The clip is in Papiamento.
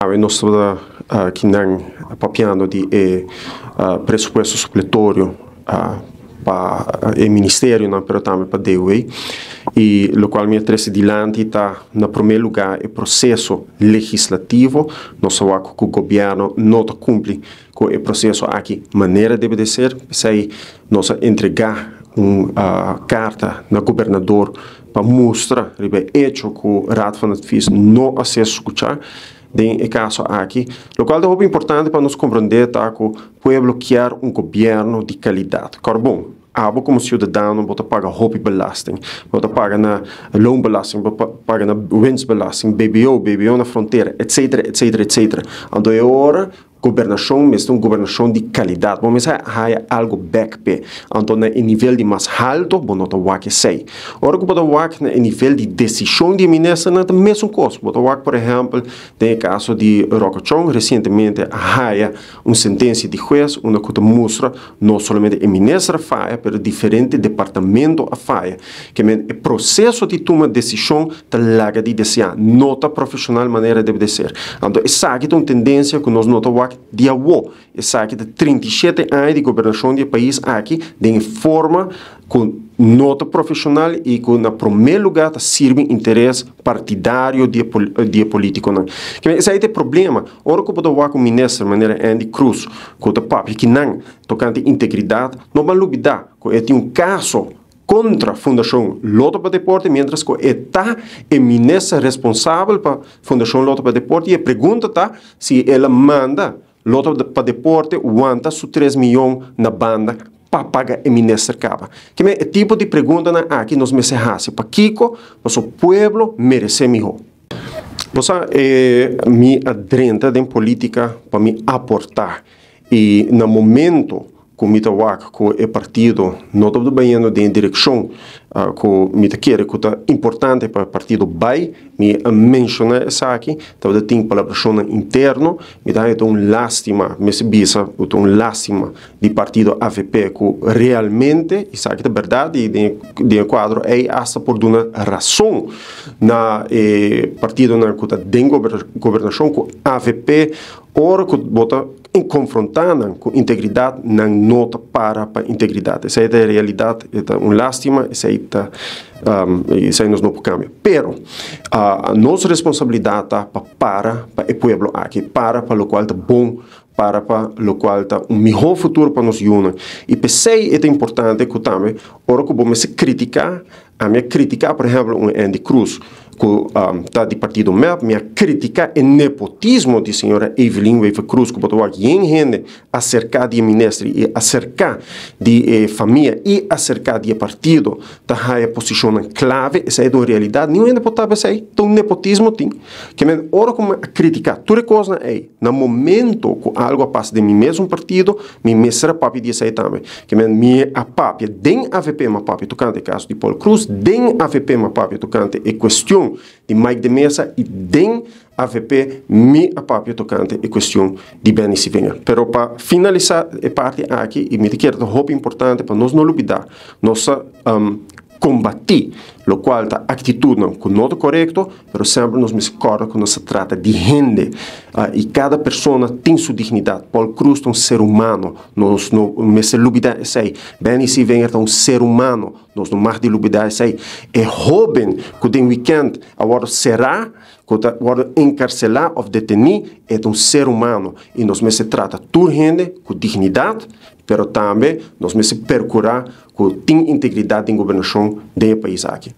Awe nos tabata akinan papiando di e presupuesto supletorio pa e ministerionan pero tambe pa DOW y locual mi a trece dilanti ta na prome lugar e proceso legislativo. Nos a wak cu gobierno no ta cumpli cu e proceso aki manera debe de ser. P'esey nos a entrega un carta na gobernador pa mustra riba e hecho cu Raad van Advies no a ser scucha den e caso aki. Locual ta hopi importante pa nos comprende ta cu pueblo kier un gobierno di calidad. Carbon, abo como ciudadano bo ta paga hopi belasting. Bo ta paga na loonbelasting, bo ta paga na winstbelasting, BBO, BBO na frontera, etc., etc., etc. Anto e ora gobernacion mester un gobernacion di calidad. Bo mester haya algo bek p'e. Anto na e nivel di mas halto bo no ta wak esey. Ora cu bo ta wak na e nivel di decision di e ministernan ta mesun cos. Bo ta wak por ehempel den e caso di Rocco Chong recientemente a haya un sentencia di huez unda cu ta mustra no solamente e minister a faya pero diferente departamento a faya. Ke men e proceso di tuma decision ta laga di desea, no ta profesional manera debe de ser. Anto esaki ta un tendencia cu nos no ta wak di awo. Esaki ta 37 aña di gobernacion di e pais aki den e forma cu no ta profesional y cu na prome lugar ta sirbi interes partidario di e politiconan. Ke men esaki ta e problema. Ora cu bo ta wak un minister manera Endy Croes cu ta papia kinan tocante integridad, no ban lubida cu e tin un caso contra Fundacion Lotto pa Deporte, mientras cu e ta e minister responsabel pa Fundacion Lotto pa Deporte, y e pregunta ta si el a manda Lotto pa Deporte wanta su 3 miyon na banda pa paga e minister caba. Ke men e tipo di preguntanan aki nos mester haci. Pakico? Pasobra pueblo merece miho. Bo sa, mi a drenta den politica pa mi aporta y na momento cu mi ta wak cu e partido no ta bayendo den e direccion cu mi ta kere cu ta importante pa e partido bay, mi a menciona esaki, tabata tin palabracionnan interno. Mi ta haya ta un lastima, mester bisa cu ta un lastima di partido AVP cu realmente, esaki ta berdad y den e cuadro ey hasta por duna razon na e partidonan cu ta den gobernacion cu AVP, ora cu bo ta confronta nan cu integridad, nan no ta para pa integridad. Esey ta e realidad, e ta un lastima, esey nos no por cambia. Pero nos responsabilidad ta pa para pa e pueblo aki, para pa locual ta bon, para pa locual ta un miho futuro pa nos yunan. Y p'esey e ta importante cu tambe, ora cu bo mester critica, ami a critica por ehempel un Endy Croes cu ta di partido MEP, mi a critica e nepotismo di señora Evelyn Wever-Croes, cu bo ta wak yen hende acerca di e minister y acerca di e famia y acerca di e partido ta haya posicionnan clave. Esey ta un realidad, niun hende por tapa esey, ta un nepotismo tin. Ke men ora cu mi a critica tur e cosnan ey, na momento cu algo a pasa den mi mesun partido, mi mester a papia di esey tambe. Ke men mi a papia den AVP, mi a papia tocante e caso di Paul Croes, den AVP mi a papia tocante e cuestion di Mike de Meza y den AVP mi a papia tocante e cuestion di Benny Sievinger. Pero pa finalisa e parti aki, y mi ta kere ta hopi importante pa nos no lubida, nos a combati locual ta actitudnan cu no ta corecto, pero semper nos mester corda cu nos ta trata di hende y cada persona tin su dignidad. Paul Croes ta un ser humano, nos no mester lubida esey. Benny Sievinger ta un ser humano, nos no mag di lubida esey. E hoben cu den weekend a wordo cera, cu ta wordo encarcela of deteni, e ta un ser humano y nos mester trata tur hende cu dignidad, pero tambe nos mester percura cu tin integridad den gobernacion den e pais aki.